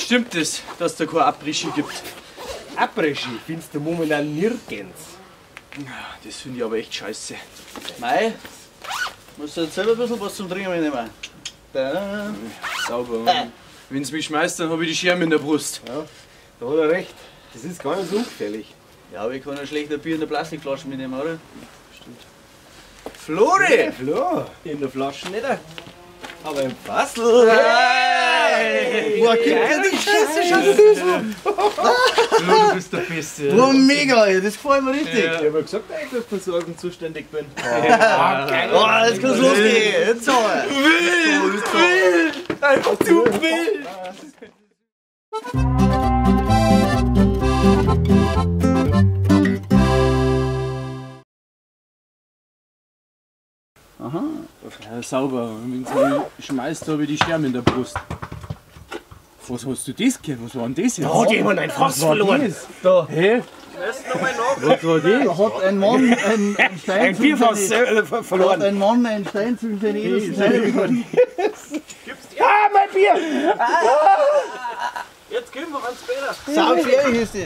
Stimmt es, dass da kein Après-Ski gibt? Après-Ski findest du momentan nirgends. Das finde ich aber echt scheiße. Mei, musst du jetzt selber ein bisschen was zum Trinken mitnehmen. Da. Sauber. Wenn es mich schmeißt, dann habe ich die Scherben in der Brust. Ja, da hat er recht. Das ist gar nicht so ungefährlich. Ja, aber ich kann ja schlecht ein Bier in der Plastikflasche mitnehmen, oder? Stimmt. Flori! Hey, Flo! In der Flasche nicht. Aber im Fassl! Hey! Boah, gibt ja die Scheiße schon süß! Flo, du bist der Beste. Boah, mega, das gefällt mir richtig. Ja. Ich hab ja gesagt, dass ich für Versorgung zuständig bin. Ja. Geil. Oh, jetzt kann's losgehen. Jetzt aber. Wild! Wild! Einfach zu wild! Aha. Ja, sauber. Wenn sie schmeißt, habe ich die Scherben in der Brust. Was hast du das gehört? Was war denn das jetzt? Da hat jemand ein Fass verloren. Da. Hä? Was war das? Da hat ein Mann ein Stein ein Bierfass verloren. Hat ein Mann einen Stein zwischen seinen edelsten Teilen bekommen. Ah, mein Bier! Jetzt gehen wir ans Bäder. Saufähig ist das.